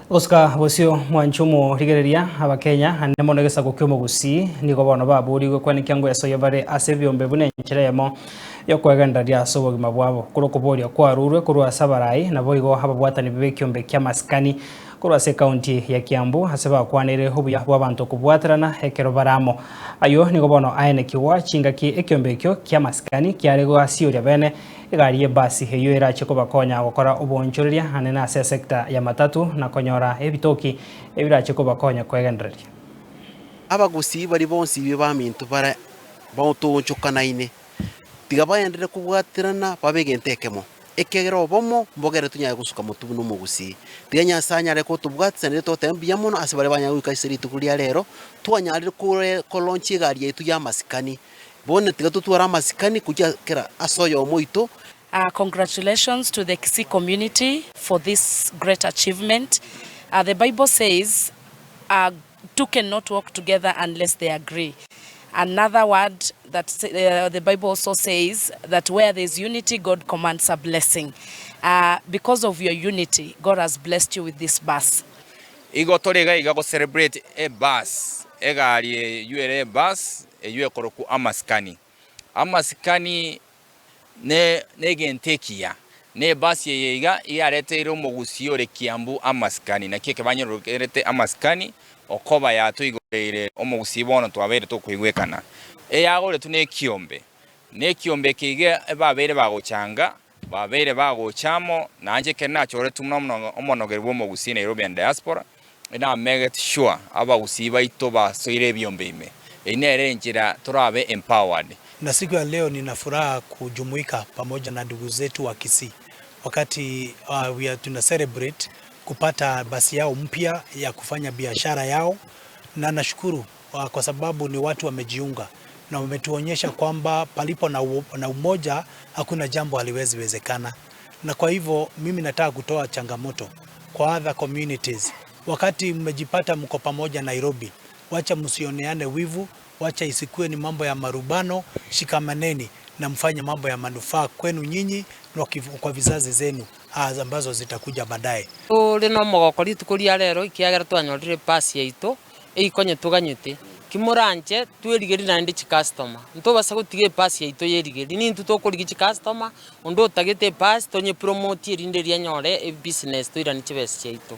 Gosuka bosio mwanche omorigereria Abakenya ande mono egesaku ki'omogusii nigo bono baborigwe kwenekia ngwesoyia bare ase ebiombe buna enchera eyemo y'okwegendereria ase obogima bwabo. Korwa okoboria kwarurwe korwa ase abarai naboigo ababwatani b'ekiombe ki'amasikani korwa ase ekaunti ya Kiambu ase bakwanire obuya bw'abanto kobwaterana ekero bare amo. Ayio nigo bono aenekigwa chingaki ekiombe ekio ki'amasikani kiare goasioria bene Egari y'ebasi eyio erache kobakonya gokora oboonchoreria anene ase esecta ya matatu na konyora ebitoki ebirache kobakonya kwegendereria. Abagusii baria bonsi ibe baminto bare baotoonchokanaine, tiga baenderere kobwaterana babe egento ekemo, ekiagera obomo mbogere tonyare gosuka motwe buna omogusii. Tiga Nyasae anyare kotobwatisa naende togoteba mbuya mono ase baria banyare goika ase rituko ria rero, twanyarire kore kolaunch egari yaito y'amasikani. Bono tiga totware amasikani gochia kera ase oyomo oito. Congratulations to the Kisii community for this great achievement. The bible says two cannot walk together unless they agree. Another word that the bible also says that where there is unity God commands a blessing. Because of your unity God has blessed you with this bus. Igo tore iga iga go celebrate ebus, egari eywo ere ebus eywo ekorokwa amasikani. Amasikani ne negento ekiya, na ebus eye iga yareteire omogusii ore Kiambu amasikani, naki eke banyororokerete amasikani okoba yatoigoreire omogusii bono twabeire tokoigwekana. Eyagoretwe na ekiombe, na ekiombe eke iga ebabeire bagochanga Babeire bagocha amo nainche ekero nachoretwe buna omonogeri bw'omogusii Nairobi and Diaspora, na make sure abagusii baito basoire ebiombe ime. Eyio nere enchera torabe empowered. Na siku ya leo nina furaha kujumuika pamoja na ndugu zetu wa Kisii wakati we are tuna celebrate kupata basi yao mpya ya kufanya biashara yao na nashukuru kwa sababu ni watu wamejiunga na wametuonyesha kwamba palipo na umoja hakuna jambo haliwezi wezekana. Na kwa hivyo mimi nataka kutoa changamoto kwa other communities. Wakati mmejipata mko pamoja Nairobi, wacha msioneane wivu, wacha isikuwe ni mambo ya marubano, shikamaneni na mfanye mambo ya manufaa kwenu nyinyi na kwa vizazi zenu ambazo zitakuja baadaye. Tore nomogoko rituko ria rero ekiagera twanyorire epasi yaito eikonye toganyete. Ki moranche twerigerie naende chicustomer. Ntobasa gotiga epasi yaito yerigerie, nintwe tokorigia chicustomer, onde otagete epasi tonye promote erinde erio anyore ebusiness toiranie chibesa chiaito.